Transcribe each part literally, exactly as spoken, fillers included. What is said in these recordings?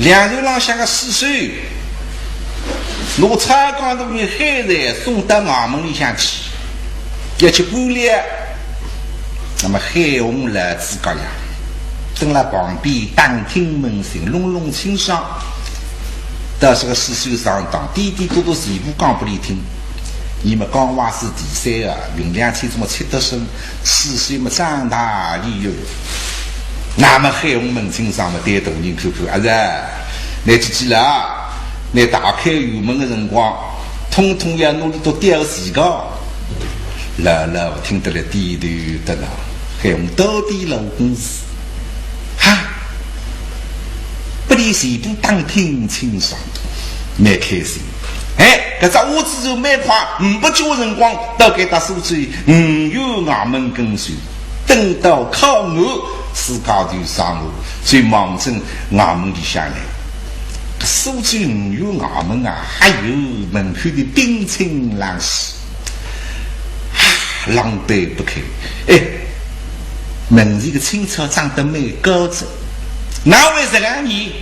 粮船浪向个水手，拿菜稈大人海瑞送到衙门里向去，要去办理。那么海洪老子家呀，蹲辣旁边打听门信，弄弄清爽。倒是个水手上当，点点滴滴全部讲拨俚听。 你们讲话是第三啊，明两天怎么吃得生，事先么长大理由。那么海洪门清爽么对大人看看，儿子，倷记记了啊，倷大开辕门个辰光，统统要拿俚笃吊死个。老老听得了点头得了，海洪到底老公子。 哈，拨俚全部打听清爽，蛮开心。哎，搿只话子就蛮快，呒不几化辰光，到该搭苏州五原衙门跟首，等到靠岸，自家就上岸，就望准衙门里向来。苏州五原衙门啊，哎哟，门口头冰清冷爽。 狼狈不堪。哎，门前个青草长得蛮高哉，哪会实梗呢？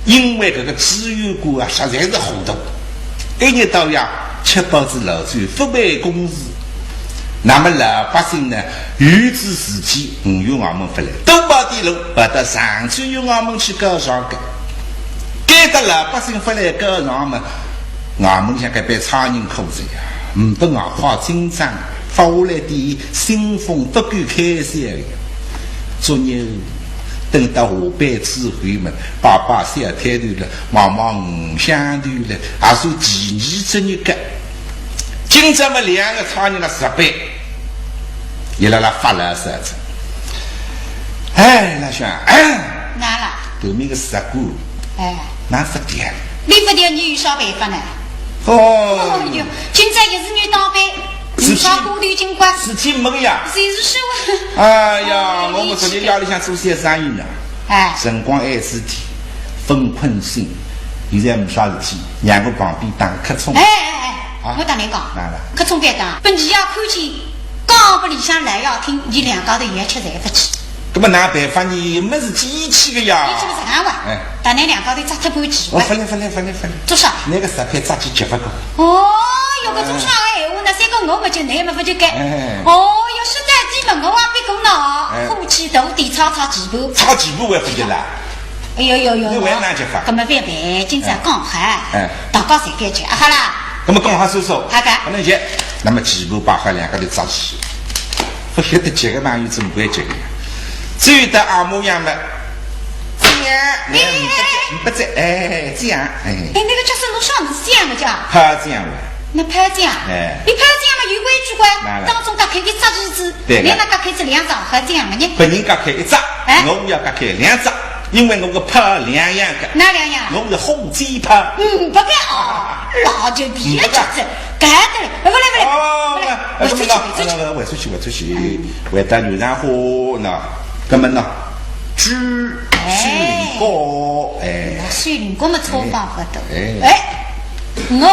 因为搿个知县官啊，实在是糊涂，一日到夜吃饱仔老酒，勿办公事。那么老百姓呢，有仔事体，五原衙门勿来，多跑点路，跑到常州县衙门去告状个。该搭老百姓勿来告状嘛， 衙门里向搿班差人可怜呀，呒不外快进账，发下来点薪俸勿够开销个。作孽，等到下班之后嘛，摆摆小摊头了，卖卖五香头了，也算第二只日脚。今朝嘛两个差人辣值班， 伊辣辣发牢骚哉。哎，老兄，哪了？对面个石锅，哎，哪勿调？你勿调，你有啥办法呢？哦，哦哟，今朝也是你当班，事体，你啥工头金官？事体没个呀。谁是说？哎呀，哎，我们昨天夜里向做些生意呢，哎，辰光还是天，勿困心，现在没啥事体，让我旁边打瞌冲。哎哎哎，啊，我搭你讲，哪了？瞌冲别打，本期要看见 讲拨里向来要听，伲两家头也吃罪勿起。搿么哪办法呢？没事体一起个呀。一起个啥个？哎，大家两家头扎脱半截。哦，勿来勿来勿来勿来。做啥？那个石板扎起结勿够。哦哟，搿种啥个闲话呢？三个我勿就，侬也勿就该。哎。哦哟，实在低嘛，我也别过呢。哎。火气大点，吵吵地步。吵地步还勿得啦。 哎哟哟哟，侬为哪结法？搿么覅办，今朝讲好，哎，大家侪该吃，啊，好啦。搿么讲好算数，好个。勿能结，那么全部摆好两家头扎起，勿晓得结个朋友总归结个呀。只有到阿姆样么，这样，哎，哎，哎，哎，勿在，哎，这样，哎。哎，那个角色侬上是这样的叫？好这样了。 那拍这样，哎，你拍这样嘛有规矩个，哪了？当中隔开一只皮子，对个。另外隔开一只两只，好这样个呢。别人隔开一只，哎，我要隔开两只，因为我个拍两样个。哪两样？我是火箭拍。嗯，不该啊，老就第一只，嗯，不该。该得了，不来不来，哦，不来，那，回出去，那，回出去。那，那，回出去，回出去，回到牛场后，那，搿么呢，猪，哎，水灵糕，哎。那水灵糕嘛，超棒勿得。哎。哎。 我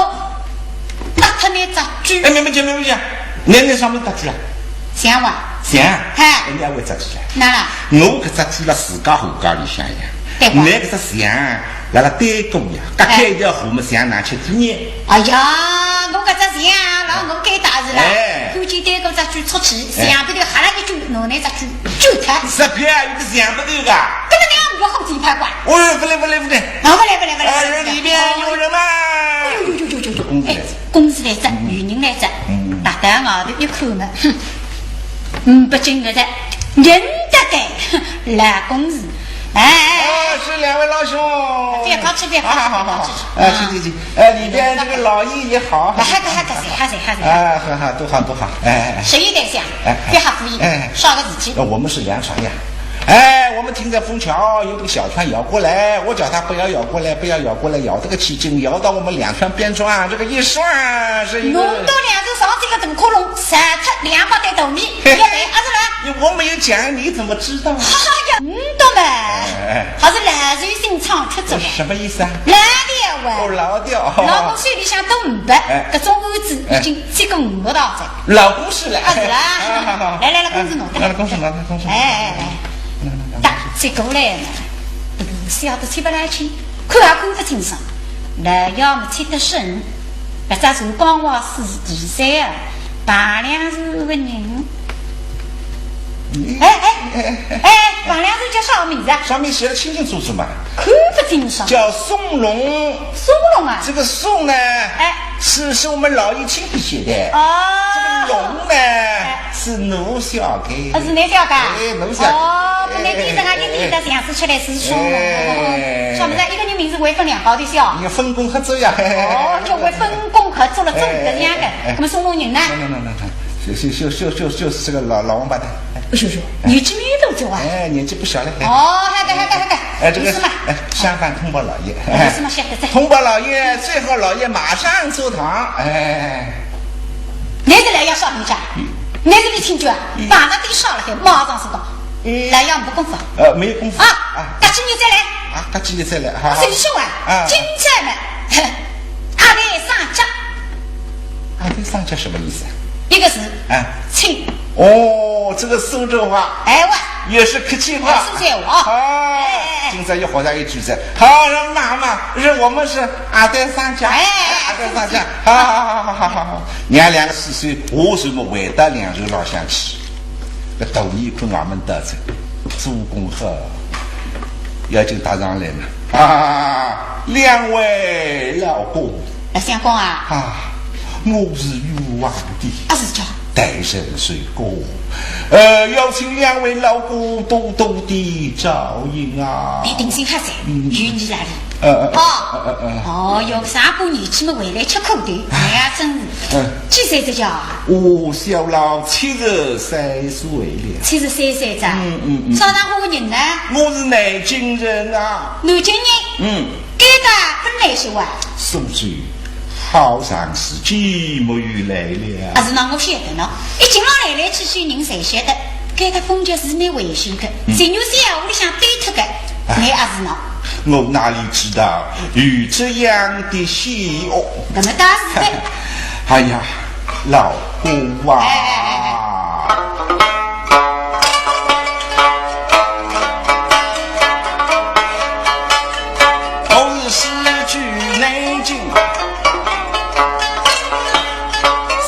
搭脱侬只猪。哎，没没讲，没没讲，侬侬上面搭猪啊？像哇？像。嗨。人家会扎起来。哪啦？我搿只猪辣自家后家里向呀，对吧？侬搿只像，辣辣对过呀，隔开一条河么像哪吃猪肉？哎呀，我搿只像，辣我该搭是啦。哎。看见对过只猪出去，哎，像不得哈啦个猪，拿侬只猪救脱。是啊，有个像不得个。搿么侬也没好几拍怪。哦，勿来勿来勿来。 啊，勿来勿来勿来，哎，里边有人吗？哎呦呦呦呦呦呦，公子来哉。哎，公子来哉，嗯，有人来哉。嗯。踏到外头一看嘛，哼，嗯，勿进来哉，认得个，哼，老公子。哎，哎，哎。哦，是两位老兄。覅客气，覅客气，好好好好，覅客气。哎，请请请，哎，里边这个老爷也好。哎，还可还可，还可还可。哎，很好，都好都好，哎哎哎。谁也得想，哎哎，别哈敷衍，哎哎，啥个事体？呃，我们是粮船呀。 哎，我们停在枫桥，有这个小船摇过来，我叫他不要摇过来，不要摇过来，摇这个起劲，摇到我们粮船边上，这个一算是一个，弄到粮船上这个大窟窿，散脱两百担大米，嘿嘿，要赔啊，是吧？我没有讲，你怎么知道？哈哈呀，嗯，懂呗。哎，哎。还是老寿星唱出这个。什么意思啊？老调啊。哦，老调。老公手里向都明白，哎。搿种案子已经接个五六道哉。哎。老公是了。啊，是啦。好好好。来来来，公子拿的。来来，公子拿，公子拿。哎哎哎。 打起过来呢，小的起不来气，看也看勿清爽，老爷么吃得深，搿只船刚刚是第三啊，旁两船个人。哎哎哎，旁两船叫啥名字啊？上面写得清清楚楚嘛。看勿清爽。叫宋龙。宋龙啊？这个宋呢，哎。是，是我们老爷亲笔写的。哦。这个龙呢，哎。是奴写的。哦，是侬写的啊？哎，奴写的。哦，搿侬第一个人家就第一个想出来是宋龙。哎。啥物事啊？一个人名字会分两个的写？你分工合作呀。哦，就会分工合作了，做搿样的。哎，哎，哎。那么宋龙人呢？喏，喏，喏，喏，喏。 就，就，就，就，就，就是这个老，老王八蛋。哎呦呦，年纪蛮大哉啊。哎，年纪不小了。哎。哦，好的，好的，好的。哎，这个，有事嘛？哎，下饭通报老爷。有事嘛，晓得哉。通报老爷，最好老爷马上坐堂。哎。侬是来要啥名家？嗯。侬是李清泉啊？嗯。碰着点啥了海，马上是到。嗯。来要没功夫。呃，没有功夫。啊，啊。隔几日再来。啊，隔几日再来，哈哈。我跟你说啊，啊。今朝嘛，阿妹上家。 阿妹上家什么意思啊？一个字，哎。请。哦，这个苏州话。哎，我。也是客气话。哎，是这样啊。啊，哎，哎，哎。今朝又好像一句子。好，让妈妈，是我们是阿妹上家。哎，哎，哎，阿妹上家。好，好，好，好，好，好。娘两个四岁，我怎么回到两船浪向去？搿大年看俺们到这，做功课要紧搭上来嘛。啊，两位老哥， 哎，相公啊。啊，我是冤枉的。啊，是叫？代人罪过。呃，要请两位老哥多多的照应啊。侬定心好哉，嗯。有你哪里？呃，呃，哦。呃，呃，呃。哦哟，上把年纪么回来吃苦头，哎呀，真是。嗯。几岁哉叫啊？我小老七十三岁了。七十三岁哉？嗯，嗯，嗯。啥场化人呢？我是南京人啊。南京人？嗯。 该搭本来是哇。苏州好长时间没有来了。啊，是喏，我晓得喏。一进来来来去去人侪晓得，该搭风景是蛮危险的，嗯。前有小屋里向堆脱个，哎。倷也是喏。我哪里知道有这样的险恶？那么倒是的。哎呀，老公啊。哎，哎，哎，哎。 我是住南京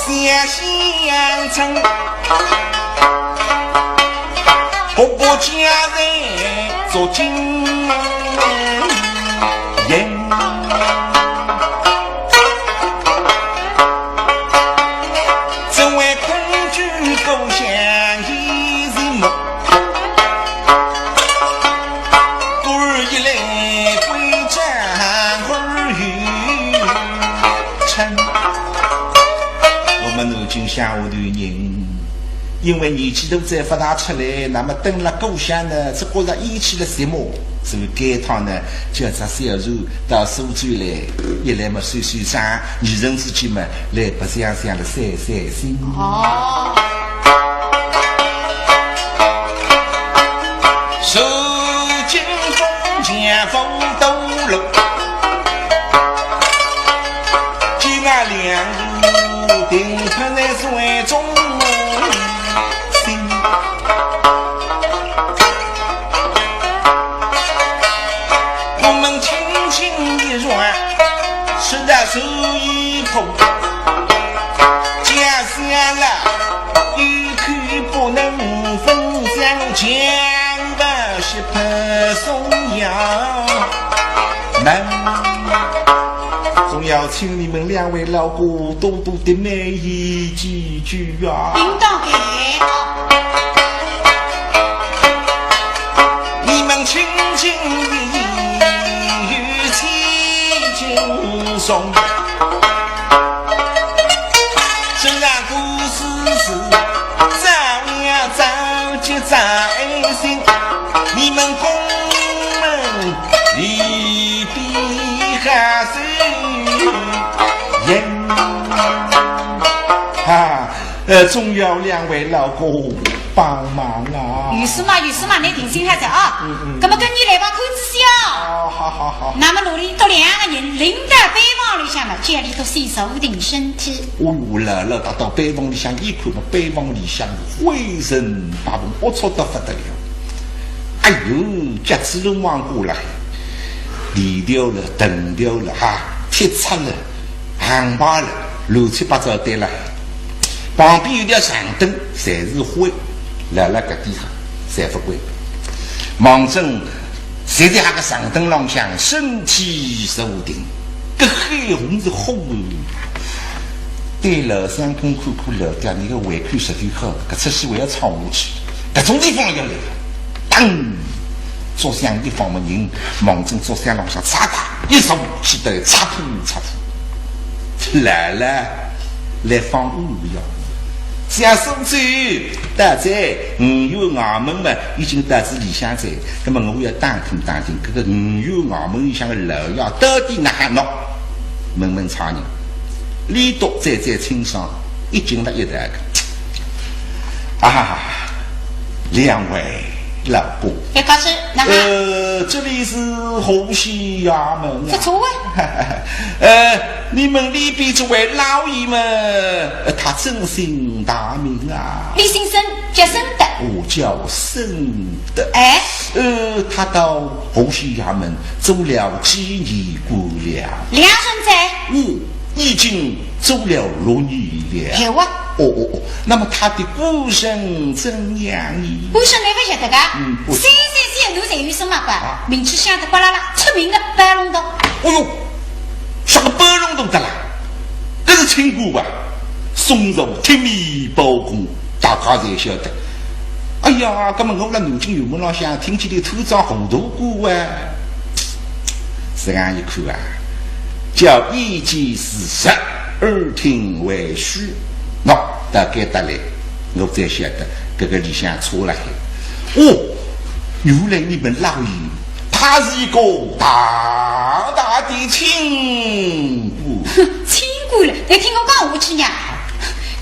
下县城，婆婆家在做经营。 只为恐惧故乡已寂寞，故而一来归漳河与城。我们南京乡下头人，因为年纪大再勿大出来，那么蹲辣故乡呢，只觉着厌气了寂寞，所以该趟呢，叫只小船 到苏州来，一来嘛算算账，二来之间嘛，来白相相个散散心。哦。受尽风霜风斗路，举案两路定泊在水中心。 我们轻轻一转，是在水一口，家乡了，一口不能分享，全部是白送呀。那，总要请你们两位老哥多多的美意几句啊。应当的。 你们轻轻一语，语气轻松。虽然故事是早了早结早安心，你们公门里边还是人。啊， 呃，总要两位老哥帮忙啊。有事嘛，有事嘛，侬定心好哉啊。嗯，嗯。那么跟你来吧，看仔细啊。哦，好，好，好。那么罗里笃两个人领到班房里向嘛，叫俚笃先坐定身体。哦哟，老老到到班房里向一看嘛，班房里向灰尘大蓬，龌龊得不得了。哎哟，脚趾头望过来，链条了、藤条了、哈，铁叉了、横排了，乱七八糟堆了。旁边有条长凳，侪是灰，辣辣搿点上，侪勿管。望准坐辣搿个长凳浪向，身体坐定，搿海风是呼。对老相公看看，老爹，倷个胃口实在好，搿出戏还要唱下去，搿种地方要来了。当，竹箱一放么人，望准竹箱浪向嚓嚓一坐，气得擦扑擦扑。来了，来放我呀。小苏州，大姐，五院衙门嘛，已经到仔里向哉，那么我要打听打听，搿个五院衙门里向个老爷到底哪能弄？问问差人，俚笃最最清爽，已经辣一道个。啊，两位老哥，别客气，那哈。呃，这里是河西衙门啊。不错啊。呃，你们里边这位老爷嘛，呃，他尊姓大名啊？李先生，叫沈德。哦，叫沈德。哎。呃，他到河西衙门做了几年官了？两任哉。哦，已经做了六年了。有啊。哦，哦，哦，那么他的官声怎样呢？官声倷勿晓得个？嗯，不晓得。三山三路侪有声望个，啊。名气响得呱啦啦，出名个包龙头。哦哟，啥个包龙头的啦？搿是清官吧？送入铁面包公，大家侪晓得。哎呀，搿么我辣南京辕门浪向听见个土庄糊涂官啊。实梗一看啊，叫一见如实，耳听为虚。喏，大概得来，我才晓得搿个里向错辣海。哦，原来你们老爷他是一个大大的清官。哼，清官了，倷听我讲下去呀。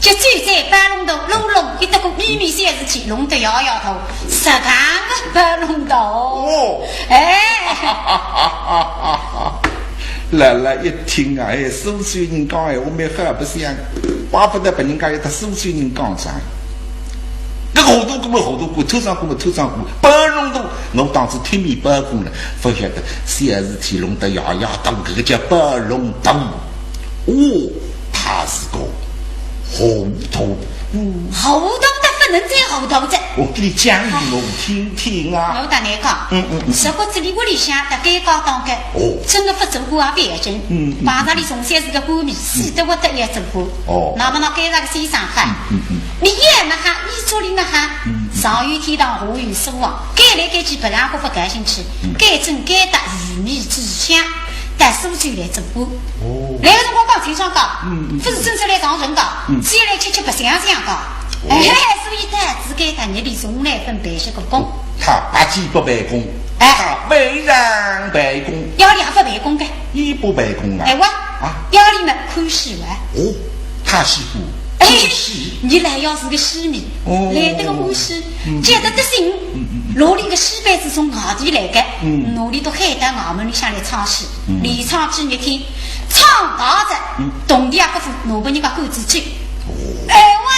叫酒醉包龙头，弄弄一搭个秘密小事体，弄得摇摇头，实梗个包龙头。哦。哎。老老一听啊，哎，苏州人讲闲话蛮好白相，怪不得别人家要搭苏州人讲啥。搿糊涂官么糊涂官，土庄官么土庄官，包龙头，我当仔铁面包公了，勿晓得小事体弄得摇摇头，搿个叫包龙头。哦，他是个糊涂官。糊涂得勿能再糊涂哉。我给你讲给我听听啊。我搭倷讲，嗯，嗯，嗯。如果这里屋里向搭该家当个，哦。真个勿做官也勿要紧，嗯，嗯。碰着俚从小是个官迷，死得活得也做官。哦。那么呢，该着个先生哈，嗯，嗯，嗯。俚也那哈，俚做俚那哈，嗯，嗯。上有天堂，下有苏杭，该来该去别人家勿感兴趣，嗯。该争该搭鱼米之乡，到苏州来做官。哦。来个辰光讲清爽讲，嗯，嗯。勿是真正来上任讲，嗯。只有来吃吃白相相讲。哦。哎，所以到仔该搭日里从来勿办些个公。哦，他不但不办公，哎。他非常办公。夜里也勿办公个。也不办公啊？哎，我啊？夜里嘛看书啊。哦，他是个，哎，看书。伲老爷是个书迷，哦。来得个欢喜，嗯。急得得行，嗯，嗯，嗯。拿俚个书本子从外地来个，嗯。拿俚笃喊到衙门里向来唱书，嗯。连唱几日天，唱大哉，嗯。铜钿也勿付，拿拨人家赶仔走。哦。哎，哇，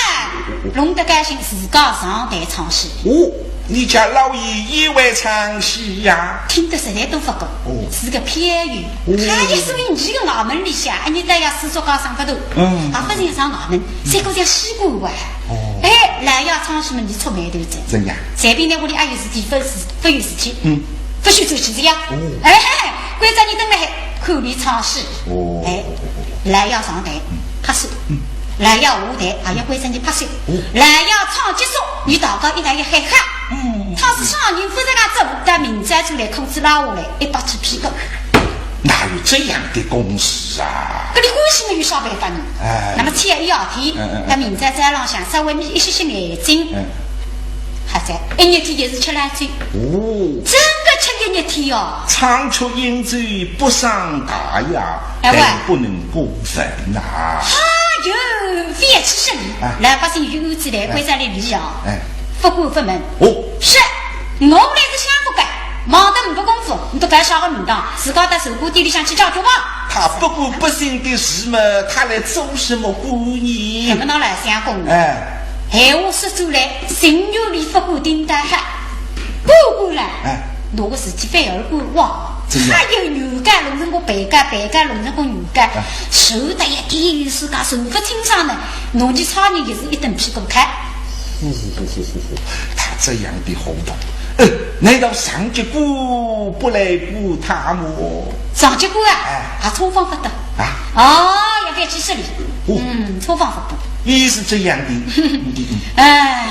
弄得高兴，自家上台唱书。哦，你家老爷也会唱戏呀？听得实在都勿够，哦。是个票友。哦。还有所以伲个衙门里向，哎，伲搭爷四叔家生勿大，嗯。也勿曾上衙门，嗯。像个像西瓜哇。哦。哎，老爷唱书嘛，伲触霉头哉。怎样？随便拿屋里阿有事体，勿是，勿有事体，嗯。勿许转去个呀。哦。哎，关照伲蹲辣海，看伲唱书。哦。哎，老爷上台，嗯。拍手。嗯。 老爷下台，也要关照伲拍手。哦。老爷唱结束，伲大家一道一喊哈。嗯。倘使啥人勿实梗做，到明朝转来，裤子拉下来，一百记屁股。哪有这样的公事啊？搿俚欢喜么有啥办法呢？哎。那么前一夜天，嗯，嗯，嗯。到明朝早浪向稍微眯一歇歇眼睛，嗯。 还在，一日天也是吃烂醉。哦。真个吃一日天哦。唱曲饮酒不伤大雅，哎喂。但不能过分呐。哎哟，覅去说俚，啊。老百姓有案子来，哎。关照俚理啊。哎。勿管勿问。哦。是，我来是相府个，忙得呒不功夫，你都干啥个名堂？自家到茶馆店里向去解决吧。他不管百姓的事嘛，他来做什么官呢？搿么喏，老相公。哎。 闲话说转来，情愿俚勿管顶倒好。不管了，哎。侬个事体反而勿好。真的？他有女干，弄成个被告，被告弄成个女干，啊。受得一点有世界，受勿清爽呢，侬去差人也是一顿屁股开。是是是是是是，他这样的糊涂，呃，难道上级官不来管他么？上级官啊，哎。也差方法的。啊？哦，要不要去这里？哦。嗯，差方法的。你是这样的。嗯嗯嗯。哎，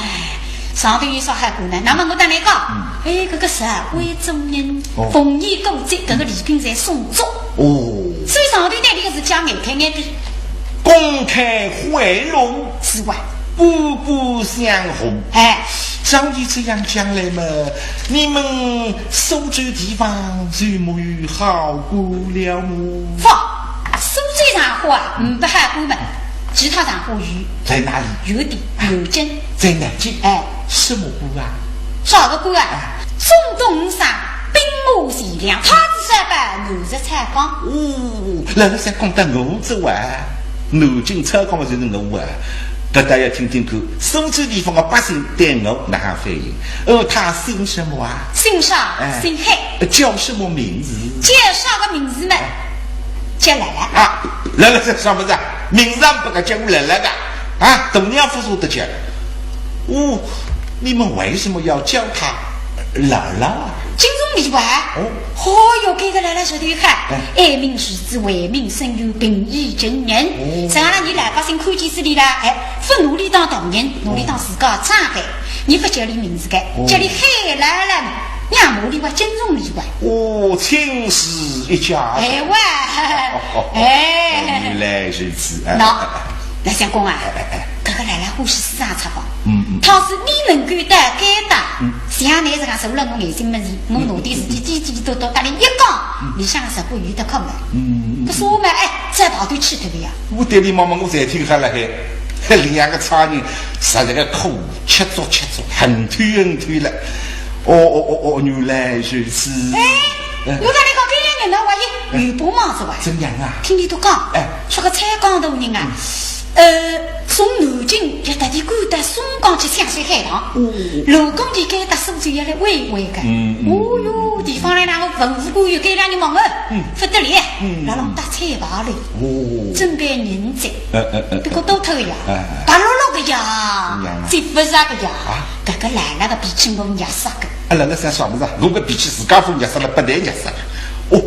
上头有啥好管呢？那么我再来讲，嗯。哎，这个事啊，会做人，哦。逢年过节，这个礼品侪送足。哦。所以上头呢，这个是讲眼开眼闭。公开贿赂。是哇。步步相红。哎。照你这样讲来嘛，你们苏州地方就没有好官了么？不，苏州场化啊，嗯，不好官嘛，其他场化有。在哪里？有的，南京。在南京？哎。什么官啊？啥个官啊？哎。总东山兵马钱粮，太子少保南直蔡康。哦，老实讲，讲到我这啊，南京蔡康嘛就是我啊。搿大家听听看，苏州地方的百姓对我哪能反应？哦，他姓什么啊？姓啥？哎。姓海。叫什么名字？叫啥个名字嘛？哎。叫兰兰。啊，兰兰是什么字啊？名字也不敢叫我兰兰的啊，大娘勿舍得叫。哦，你们为什么要叫他兰兰啊？敬重礼吧。哦。哦哟，搿个兰兰说得好，哎。爱民如子，为民伸冤，平易近人。哦。实梗了，伲老百姓看见是俚了，哎，勿拿俚当大人，拿俚当自家长辈，伲勿叫俚名字个，哦。叫俚海兰兰，伲也骂俚哇，敬重礼吧。哦，亲事一家。哎哇，哦，哦，哦。哎。原来如此，哎。喏，哎，哎。 老相公啊，哎，哎，哎。搿个兰兰欢喜书场出版，嗯，嗯。倘使你能够到该搭，嗯。像倷实梗受了我眼睛门前，我拿点事体滴滴答答搭俚一讲，嗯。里向个直播有得看了。嗯，嗯，嗯。搿说嘛，哎，再跑对去对勿呀？我对俚望望，我侪听好了嘿，两个差人实在个苦，吃足吃足，恨透恨透了。哦，哦，哦，哦，原来如此。哎，嗯。我搭倷讲，搿两日呢，我也有帮忙是吧？怎样啊？听俚笃讲，哎。说个蔡康大人啊，嗯。 呃，从南京要特地赶到松江去抢水海棠，哦。路过俚该搭苏州要来会一会个。嗯，嗯。哦哟，地方浪哪个文武官员该两日忙啊，嗯。勿得了，嗯。辣浪搭彩排哩，哦。准备迎接。呃，呃，呃，呃。搿个都透呀，哎，哎。白落落个呀，怎样啊？接勿着个呀，啊？搿个兰兰个脾气我勿会杀个。啊，兰兰啥啥物事啊？我个脾气自家勿会杀了，勿得会杀。哦，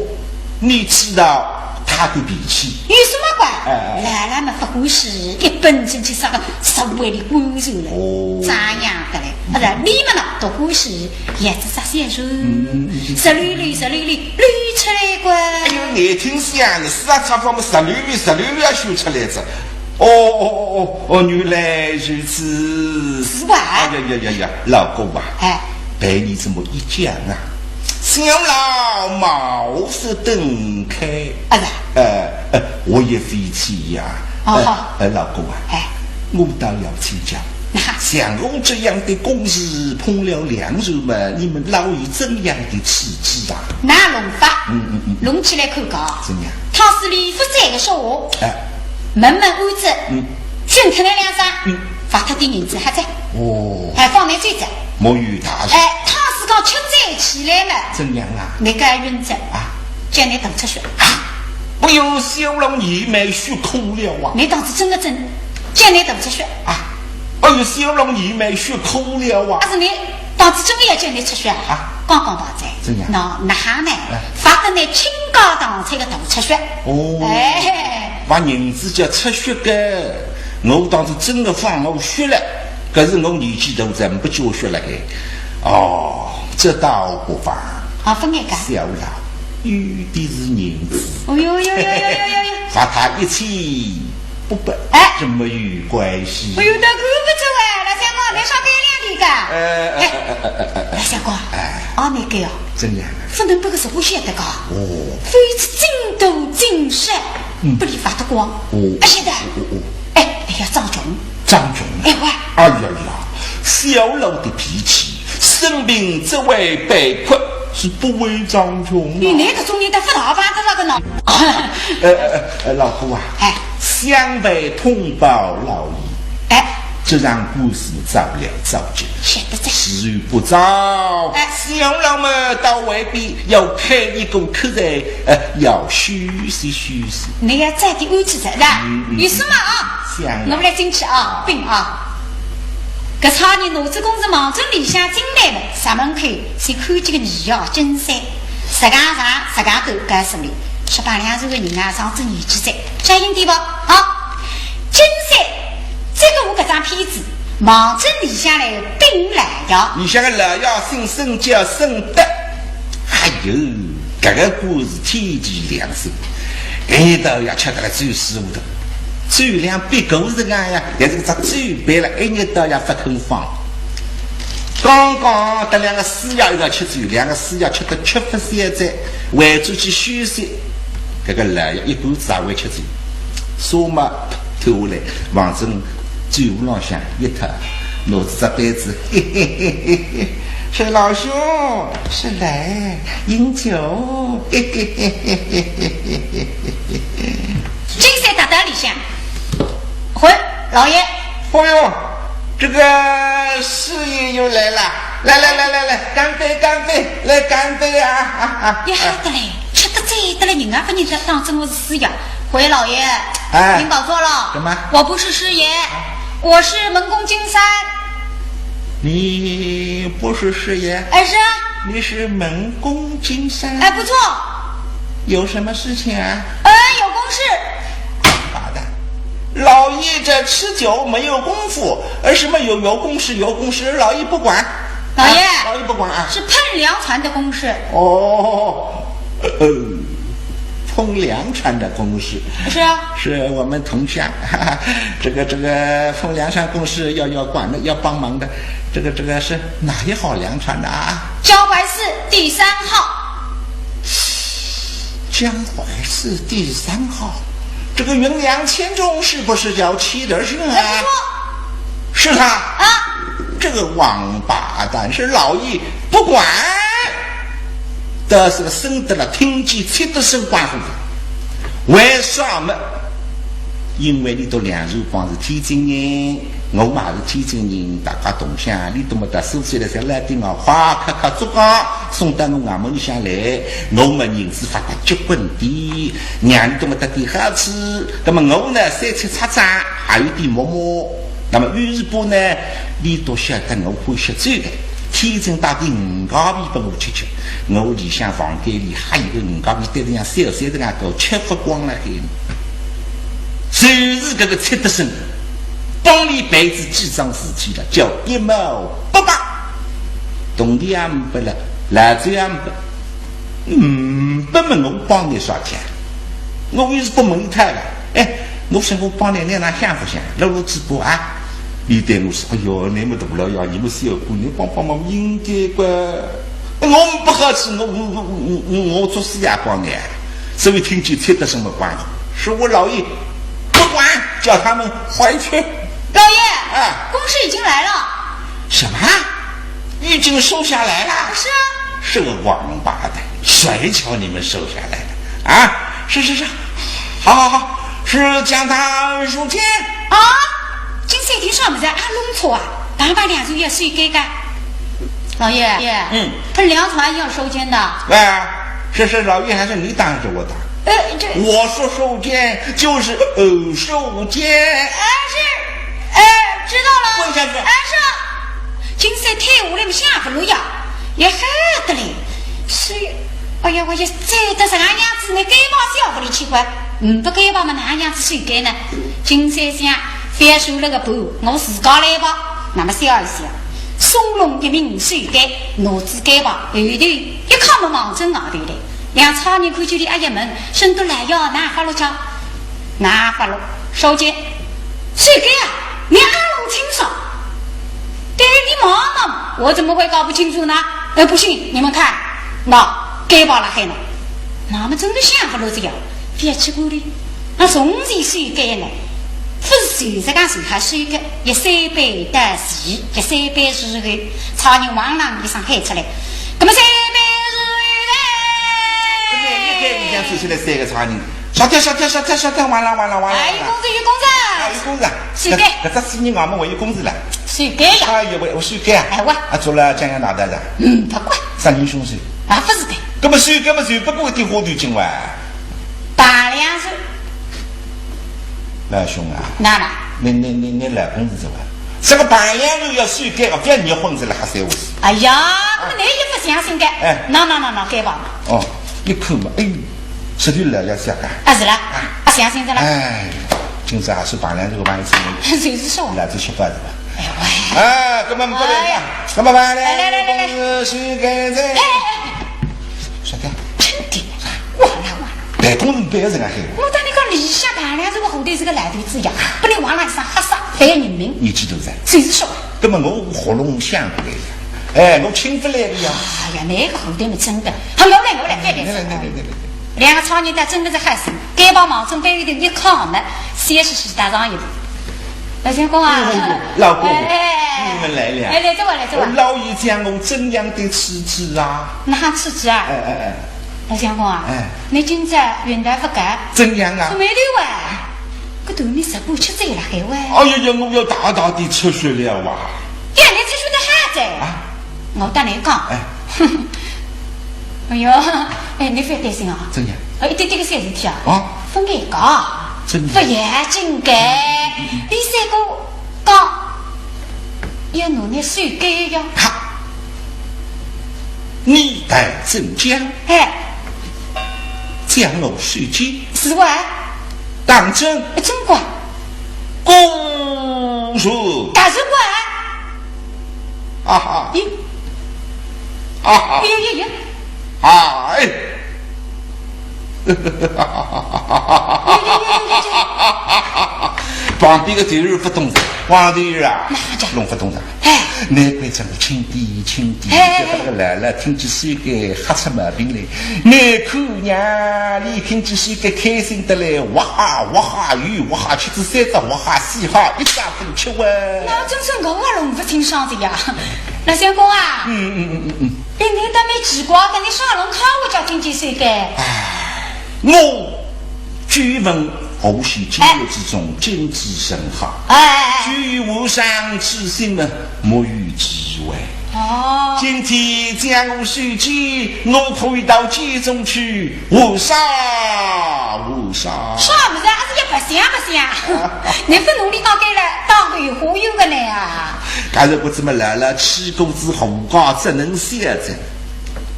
你知道他的脾气？有什么怪？哎，哎。兰兰嘛勿欢喜，一本正经啥个社会里官员嘞。哦。张扬得嘞。啊，是，你们呢，都欢喜，也是啥些人。嗯，嗯，嗯，嗯。直溜溜，直溜溜，溜出来个。哎哟，难听死啊，你书场出版么，直溜溜，直溜溜也溜出来哉。哦，哦，哦，哦，哦，原来如此。是吧？哎呀呀呀呀，老哥啊，哎。被你这么一讲啊， 小老茅塞顿开。啊，是啊。呃，呃，我也费气呀。哦，呃，好。呃，老哥啊，哎。我倒要请教，那。像我这样的公事碰了两头嘛，你们老爷怎样的处置啊？哪弄法？嗯，嗯，嗯。弄起来看看。怎样？倘使俚勿再个说话，哎。问问案子，嗯。训脱倷两声，嗯。罚脱点银子，好哉。哦。哎，放倷走哉。 没有大事。哎，倘使讲吃醉起来了，怎样啊？倷该晕着啊？叫倷大出血。啊？哎哟，小老爷们血苦了啊！倷当仔真个真，叫倷大出血。啊？哎哟，小老爷们血苦了啊！但是倷当仔真个要叫倷出血啊？啊？刚刚罢哉。怎样？喏，哪哈呢？哎。罚得倷倾家荡产个大出血。哦。哎。罚银子叫出血个，我当仔真个放我血了。 可是我年纪大，真不教学了嘿。哦，这倒不妨。啊，勿碍个。小老，有的是银子。哦哟哟哟哟哟哟哟！罚他一千八百，哎。这没有关系。哎哟，那够勿着哎，老相公，倷少给两钿个。哎，哎，哎，哎，哎，哎，哎。老相公，哎。啊，倷个哦，怎样啊？勿能拨个社会晓得个。哦。非是进度进少，嗯。拨俚罚得光。哦。啊，晓得。哦，哦，哦。哎，哎呀，张琼。张琼啊。哎，喂。哎呀呀，小老的脾气，生病只会被困，是不会张琼啊。你那个中间的不打扮的那个呢？呃，呃，呃，老哥啊，哎。向外通报老爷。哎。这场官司早了早结，晓得哉。时候不早，哎。使用了么到外边要开一个口子，呃，要休息休息。你要早点安置哉，是吧？嗯，嗯，有事嘛啊？想啊。我们来进去啊，禀啊。搿差人拿仔公事望准里向进来了，上门口先看见个二爷金山，实梗长，实梗短，告诉你，七八两岁个人啊，上仔年纪哉，小心点吧，啊。金山，这个我搿张片子，望准里向来禀老爷。里向个老爷姓沈，叫沈德。哎哟，搿个官司天地良心，一道要吃得来最舒服的。酒量比狗是硬呀，也是个只酒杯了，一日到夜勿肯放。刚刚搭两个师爷一道吃酒，两个师爷吃得吃勿消哉，回转去休息。搿个老爷一干子也会吃酒，沙么脱下来，望准酒壶浪向一搭，拿仔只杯子，嘿嘿嘿嘿嘿，沈老兄，是来饮酒，嘿嘿嘿嘿嘿嘿嘿嘿嘿嘿。金山踏到里向，回老爷。哦哟，这个师爷又来了，来来来来来，干杯干杯，来干杯啊！啊啊啊！呀，得嘞，吃得醉得了，人家勿认得，当真我是师爷。回老爷，哎，您搞错了，什么？我不是师爷，我是门公金山。你不是师爷？哎，是啊。你是门公金山？哎，不错。有什么事情啊？呃，有公事。王八蛋，老爷这吃酒没有功夫，而什么有，有公事，有公事，老爷不管。老爷，啊，老爷不管啊。是碰粮船的公事。哦，呃，碰粮船的公事。是啊。是我们同乡，哈哈，这个，这个碰粮船公事要，要管的，要帮忙的，这个，这个是哪一号粮船的啊？茭白市第三号。茭白市第三号，这个运粮千总是不是叫戚德胜啊？哎，不错。是他？啊。这个王八蛋，是老爷不管。倒是个沈德了，听见戚德胜光火。为啥么？因为俚笃粮船帮是天津人，我嘛是天津人，大家同乡，俚笃么到苏州来，侪来对我夸夸夸，祝贺，送到我衙门里向来，我么银子发得结棍点，让俚笃么得点好处。那么我呢，三七拆账，还有点摸摸。那么于是乎呢，俚笃晓得我欢喜酒的，天津带点五加皮拨我吃吃。我里向房间里还有个五加皮，堆得像小山头一样高，吃勿光了海。就是搿个戚德胜，帮俚办仔几桩事体了，叫一毛不拔，铜钿也呒不了，老酒也呒不。嗯，勿问我帮俚啥体啊？我又是勿问俚个。哎，我说我帮俚，倷哪哼勿响？老老嘴巴啊！俚对我说：“哎哟，倷么大老爷，倷么小官，倷帮帮忙应该个。”我勿好意思，我，我，我，我，我做事也帮俚啊。所以听见戚德胜么光火，说我老爷不管，叫他们回去。老爷，啊。公事已经来了。什么？已经收下来了？是啊。是个王八蛋，谁叫你们收下来的？啊，是是是，好好好，是将他收监。啊，金山听啥物事啊？弄错啊，碰粮船要收监个。老爷，嗯。碰粮船要收监的。哎，是是，老爷还是你打还是我打？呃，这我说收监就是，呃，收监。哎，是，哎，知道了。跪下去。哎，是。金山退下来么想勿落呀，也害得嘞。是，哎呀，我也醉得啥样子呢？该把小勿里奇怪，嗯，勿该把么哪样子收监呢？金山想，覅收了个盘，我自家来吧。那么笑一笑，松拢一名手监，拿仔监吧，后头一靠么望准外头来。两差人看见俚阿爷问，沈德来呀，哪法落家？ 哪法落？收监。收监啊，倷阿弄清爽。对于你妈妈，我怎么会搞不清楚呢？呃，不信，你们看，喏，监吧辣海呢。那么真的想勿落仔呀，覅去顾俚。那从前收监呢，勿是随便讲随便收个，一三杯到齐，一三杯之后，差人汪啷一声喊出来，那么三杯之后呢？该里向走出来三个差人，小姐，小姐，小姐，小姐，完了，完了，完了，哎，完了。有工资，有工资。哎，有工资啊。是的。搿，搿只死人俺们还有工资了。是的呀。哎呀，我，我是的啊。哎，我。啊，做了江洋大盗的。嗯，不管。杀人凶手。啊，不是的。搿么是，搿么是，不过一点花头劲哇。大量是。老兄啊，哪能？你，你，你，你老公是怎么？这个办案人要手干个，不要热昏子了，还三五十。哎呀，搿么你也不相信的。哎。喏，喏，喏，喏，该吧。哦，一看嘛，哎呦，实头老爷下家。啊，是啦，啊，相信的啦。哎，今朝还是办案这个办案人。就是说。来，这吃饭是吧？哎喂。啊，搿么不来了，哎呀。搿么办呢？来，来，来，来，来。是干这。哎，哎，哎。 啥个？真的？完了完了。办公室办个人啊，嘿。我当你讲里向大梁这个后头是个烂头子呀，不能往那上瞎撒，害人命。你知道噻？就是说。根本我喉咙响不来了。哎，我请不来的呀。哎呀，那个后头么真的，好，我来，我来，别别。来来来来来来。两个差人倒真的是害死，该把毛巾背后头一靠呢，三十几大上一步。老相公啊，哎，老公，哎，你们来了。哎，来这位，来这位。老爷将我怎样的处置啊？哪处置啊？哎哎哎。 老相公啊，哎。你今朝运道不高，怎样啊？触霉头啊，搿头你直播吃醉了海喂。哎呀呀，我要大大的出血了哇！呀，你出血得好哉。啊？我搭你讲，哎。哎哟，哎，你不要担心啊。怎样？哎，一点点个小事体啊。啊？分开讲，怎样？不要紧的，你三个讲，要拿你手给呀。哈！ 你待怎讲？哎。将我手机？是哇。当真？真个。果然。大是哇。啊哈。咦。啊哈。咦，咦，咦。哎。 旁边个队友勿懂哉，王队友啊，哪能？弄勿懂哉。哎。难怪叫我轻点轻点，哎。叫那个兰兰听见手个吓出毛病来。难看呀，伊听见手个开心得来，哇哈哇哈，又哇哈，吃仔三只哇哈，四哈，一只都吃完。那真是我也弄勿清爽的呀。老相公啊，嗯嗯嗯嗯嗯。 哎，你倒蛮奇怪的，你啥辰光看我叫听见手个？哎，我久闻何氏金玉之中，哎。金子甚好。哎，哎，哎。至于无上之心呢，莫有其外。哦。今天将我手机，我可以到街中去，无啥，无啥。啥物事啊？还是也白相白相？你不努力到该了，当个有花有个呢啊？ 假如不这么来了，吃过之后，我只能写着。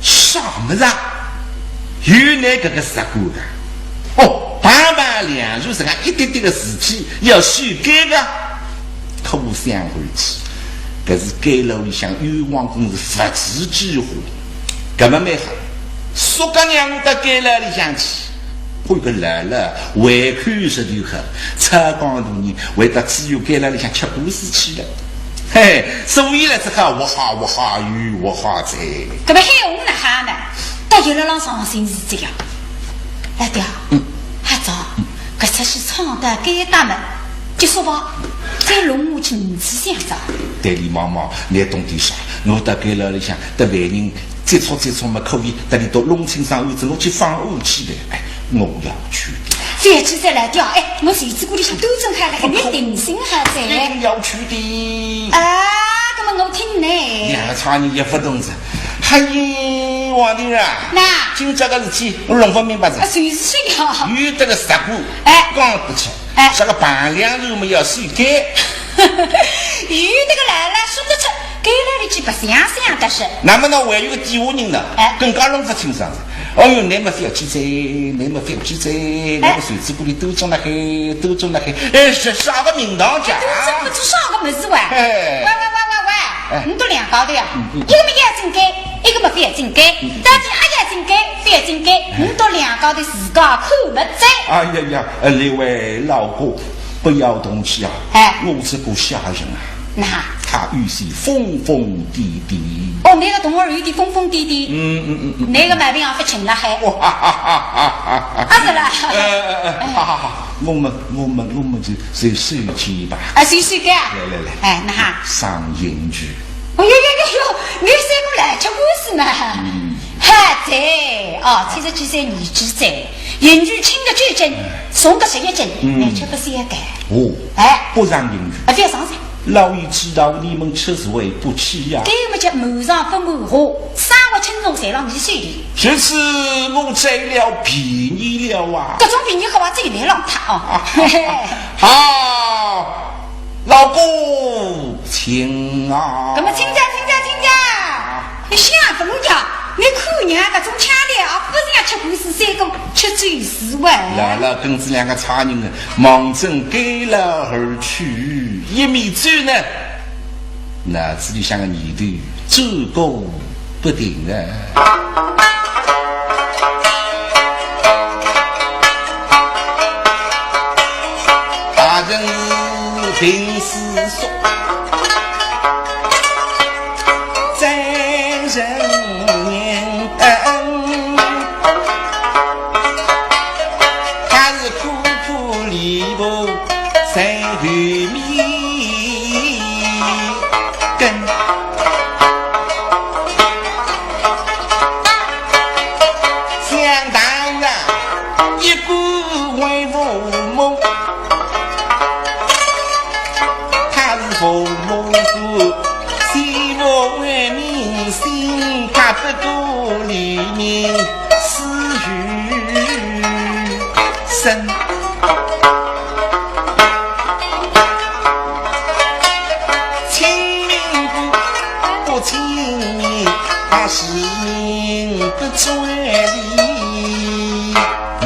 啥么子啊？有你搿个实梗的？哦，半半两就这样一点点的事体要修改的，可想而知，搿是监牢里向冤枉工是不知几化。搿么蛮好，说个让我到监牢里向去。 我个来了，胃口是就好，操光大人，回到自由监牢里向吃官司去了。嘿，所以呢，这个我哈我哈有我哈在。搿么喊我哪哈呢？倒有了让伤心事体呀。哎，对啊，嗯。还早，搿出去唱到该搭么，结束吧，再弄我去名字想着。对你妈妈，你懂点啥？我到监牢里向，得犯人 接触接触么可以，搭伊都弄清爽案子，我去放案去的。哎，我要去的。覅去哉，来掉，哎，我袖子管里向都正开了，你定心好哉。一定要去的。啊，那么我听你。两个差人也不懂哉。哎呀，王队长啊，那今朝个事体我弄不明白哉。啊，就是这样。有这个实梗，哎。讲得出。 哎。啥个办案人么要手干？有那个来了说得出，该来里去白相相的是。那么呢，还有个底下人呢，哎。更加弄不清爽了。哦哟，你们覅去哉，你们覅去哉，你们袖子管里都中了海，都中了海。哎，是啥个名堂讲？都中不出啥个么事哇？哎。喂喂喂喂喂，哎。你都两家头呀，嗯嗯。一个么要紧该，一个么不要紧该，嗯嗯。到底阿要紧该，不要紧该，嗯。你都两家头自家看么哉。哎呀呀，呃，那位老哥， 不要动气啊！哎。我这个下人啊，那？他有些疯疯癲癫。哦，那个同学有点疯疯癫癫。嗯嗯嗯嗯。那个毛病啊，不轻了还。哇哈哈哈哈哈！啊，是啦。呃呃呃，好好好，我们我们我们就随手去吧。啊，随手的啊。来来来。哎，那哈。上刑具。哎呦呦呦呦，你是个来吃官司嘛？嗯。嗨，在，哦，七十几岁年纪在，银子轻个九斤，重个十一斤，嗯。倷吃勿消个。哦，哎。勿上银子。啊，覅上噻。老爷知道你们吃罪不起呀。搿么叫瞒上勿瞒下，生活轻重侪辣倷手里。这次我占了便宜了啊。搿种便宜好啊，只有倷浪脱哦。啊，嘿嘿。好，老哥，请啊。搿么请讲，请讲，请讲。 你想什么呀？你看人家搿种腔调啊，勿是要吃官司，三个吃罪是哇。老老跟仔两个差人啊，望准街浪而去，一面走呢，脑子里想个念头转个不停啊。大人平时说 在人面，他是苦苦里不在后面跟。想当然，一个为父母， 他是父母官，是父为民心，他不顾黎民死与生。清明不，不清明，他是不追黎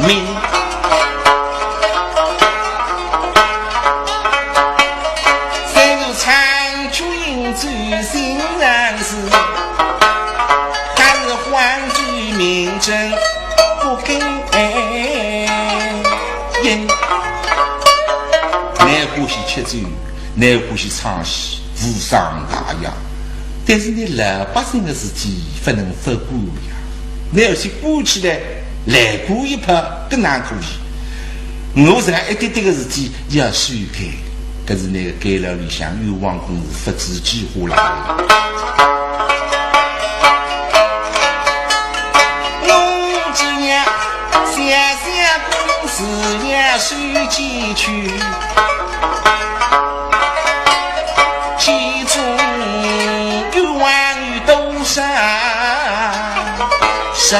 民。 虽是长久饮酒心肠事，但是荒居民政不肯饮。倷欢喜吃酒，倷欢喜唱戏，无伤大雅。 但是倷老百姓个事体勿能勿管呀。倷要是管起来，来管一拍，搿哪可以？我自家一点点个事体要收开，搿是倷个监牢里向冤枉官司勿知几化啦。我只要想想官司要收进去。 其中冤枉有多少人？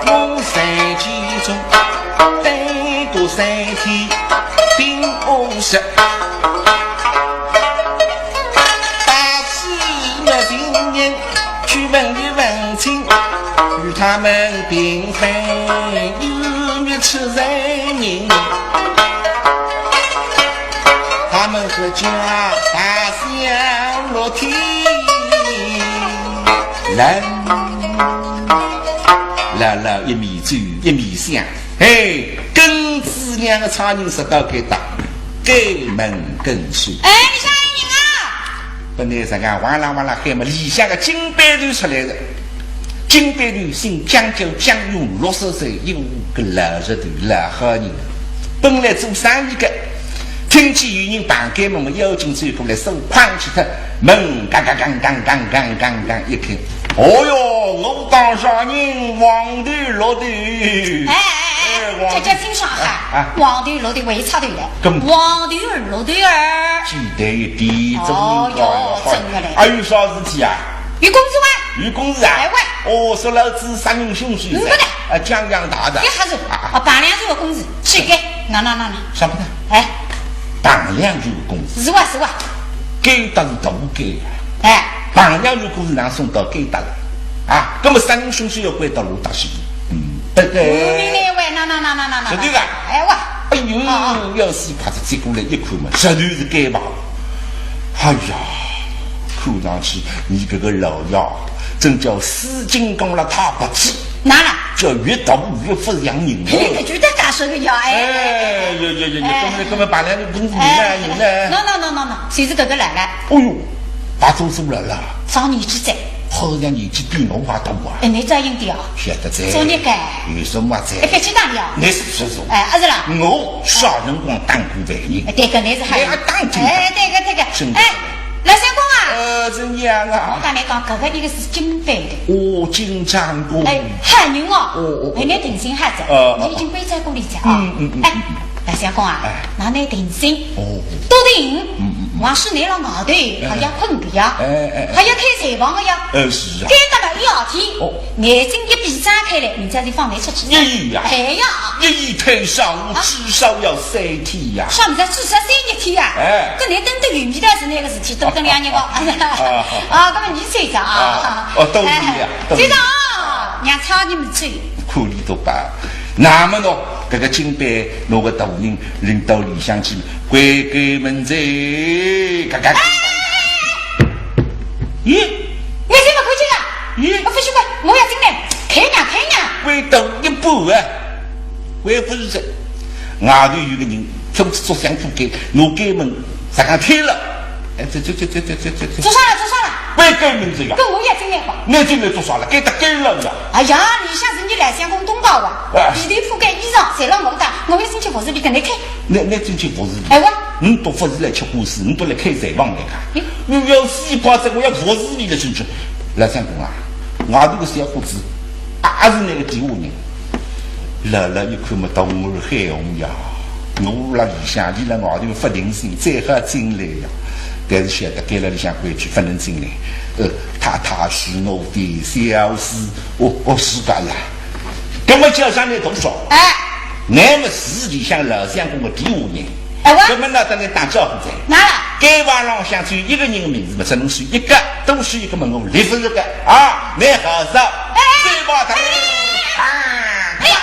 我在其中待过三天并五日，大事没情人 去问一问清，与他们并非有没出人命。他们合家大小六天人。老老一面走一面想，嘿，跟仔两个差人直到该搭，该门跟首。哎，你啥人啊？ 本来实梗哇啦哇啦喊么，里向个金背头出来了。金背头姓江，叫江永，六十岁，有个老实头，老好人。本来做生意个，听见有人碰开门么，要紧走过来，手框起脱，门嘎嘎嘎嘎嘎嘎嘎嘎一开。哦哟，我当啥人，黄头绿头。哎哎哎，哎，黄头这叫清爽哈，啊，啊。黄头绿头为差头嘞，搿么黄头绿头儿。 记得一点，哦哟，真个嘞。还有啥事体啊？有公事哇？有公事啊？哎喂。哦，说老子杀人凶手噻。嗯，不得。啊，讲讲大的。一下子，啊，啊，办两件公事，去给，那那那那。啥不得？哎。办两件公事。是哇，是哇。该搭是大该啊。哎。办两件公事哪送到该搭了？啊，那么杀人凶手要关到哪搭去？嗯，不对。我明白喂，那那那那那那。是对的。哎哇。 哎哟，哦哦。要死，怕是接过来一看嘛，实头是该吧？哎呀，看上去你搿个老爷，真叫死金刚了他不济。哪了？叫越大越不像人。嘿，搿就得打手个呀，哎。哎，哟哟哟哟，哎。搿么，搿么办两件公事呢，哎，人呢？喏喏喏喏喏，就是搿个来了。哎哟，大叔叔来了。上年纪哉。好像年纪比我还大啊。哎，你再硬点啊。晓得哉。作孽个。有什么哉？哎，覅去打理啊。你是说说。哎，阿是啦。我啥辰光打过犯人？哎，对个，你是还。你还打过？哎，对个，对个。真的。哎，老相公啊，呃，怎样啊？我跟你讲，搿个一个是金杯的。哦，金章公。哎，汉人哦，哦，哦，哦。哎，你定心哈子，哦，哦。你已经背在过里去啊。嗯，嗯，嗯，哎，老相公啊，哎。那你定心，哦。笃定，嗯，嗯，嗯。还是你老外头，哎。还要困的呀，哎，哎，哎。还要开柴房的呀。呃，是啊。该干嘛一二天，哦。眼睛一闭张开来，人家就放你出去。哎呀。哎呀。一夜太少，啊。至少要三天呀。啥物事？至少三日天呀？哎。搿你等得有味道是那个事体，等等两日吧。啊，啊，啊。啊，搿么你走着啊。啊，哦，等你啊，哎，等你。走着啊，让差你们走。看你都罢。那么喏，搿个金杯拿个大人领到里向去，关关门哉，嘎嘎。哎，哎，哎，哎，哎。咦？你怎么回去了？咦？我不许关，我要进来，开呀，开呀。关到一半啊，关不住哉。外头有个人，冲出捉相扑间，拿间门才刚开了。哎，这，这，这，这，这，这，这，这。做啥了？做啥了？关关门哉呀。搿我也进来吧。你进来做啥了？该搭关了呀。哎呀，里向是你老相公东家啊，哎。被头铺盖衣裳，侪让我搭，我要进去服侍里跟你开。你，你进去服侍里？哎，我。你到服侍来吃官司，你到来开柴房来个。嗯。你要死快哉，我要服侍里了进去。老相公啊，外头个小伙子，也是那个地下人。 老老一看么，当我是海洪呀，我辣里向，伊辣外头勿定心，最好进来呀。但是晓得该辣里向规矩，勿能进来。呃，太太是我的小厮，哦，哦，是个呀。搿么叫上来多少？哎。乃么是里向老相公个地下人。 哎，我。搿么呢，等你打招呼哉。哪了？该房浪向只有一个人个名字嘛，只能选一个，多选一个嘛，我立勿住个啊，蛮好笑。哎，哎，走吧，哎，哎，哎，哎，哎呀，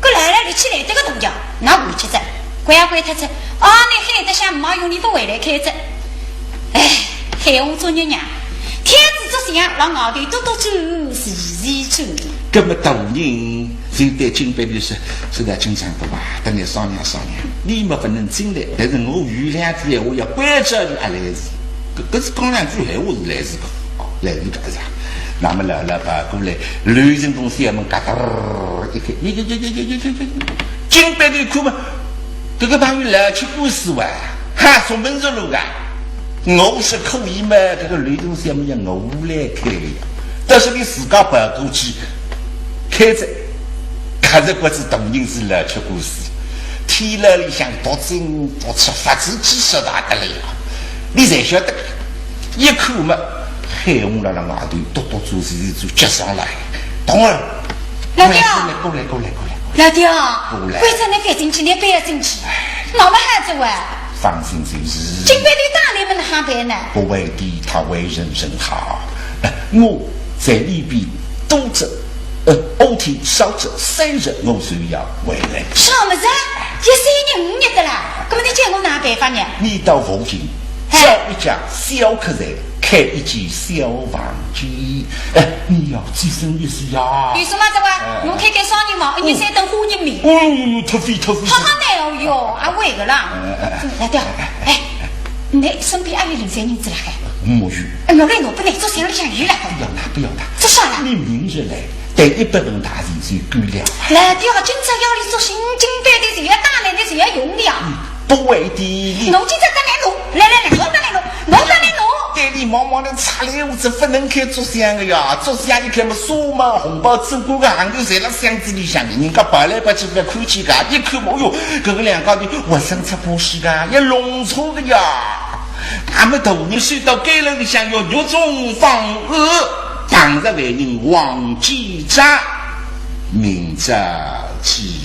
搿来了，力气来得个大呀，哪回去哉？关也关脱哉。啊，你喊得响，没用，你都回来开哉。哎，海洪作孽娘，天子作死呀，让外头多多走，是是走。搿么大人 就对金杯里说，说道：“金章公啊，搭你商量商量，你么勿能进来，但是我有两句闲话要关照你阿来事。”搿，搿是讲两句闲话是来事个，哦，来事个是啊。那么老老跑过来，刘成功小门嘎噔儿一开，耶耶耶耶耶耶耶耶，金杯里看嘛，搿个朋友来吃官司哇，哈，送门子路个。 我是可以嘛，搿个刘同学么要我来开个呀。但是你自家跑过去开哉，看着国子大人是来吃官司，天牢里向毒进毒出，法子几十大得来呀。你侪晓得，一看嘛，海洪辣辣外头笃笃做事做急上来，童儿，老爹啊，过来过来过来过来。老爹啊，过来。为啥你别进去，你不要进去，那么孩子喂。 放心就是。金杯里打你们哪办呢？不会的，他为人真好。呃，我在里边多则，呃，O T少则三日，我就要回来。啥么子？一三日五日的啦，搿么你叫我哪办法呢？你到附近，哎，叫一家小客栈，开一间小房间。哎，你要几生意思呀？有啥么子哇？哎，我开开生意嘛，一日三顿花人面。哦哟哟，忒贵忒贵。好好难哦哟，啊，会个啦。哎，哎，哎。老爹，哎， 哎，你身边还有零散银子辣海？没有。哎，我来拿拨你，做生意里向有了。不要拿，不要拿。做啥了？你明日来，带一百文大洋就够了。老爹，今朝夜里做生意，金杯里就要打来，你就要用的呀。嗯，不会的。我今朝跟你弄，来来来，我跟你弄，我跟你弄。对你毛毛的差了，我这不能开做生意的呀，做生意开么数码红包，做官个行头侪辣箱子里向的，人家跑来跑去不要看见个，一看嘛，哦哟，搿个两家头活生出把戏个，要弄错个呀。 那么大人收到监牢里向要狱中访案，碰着犯人王继章，明朝起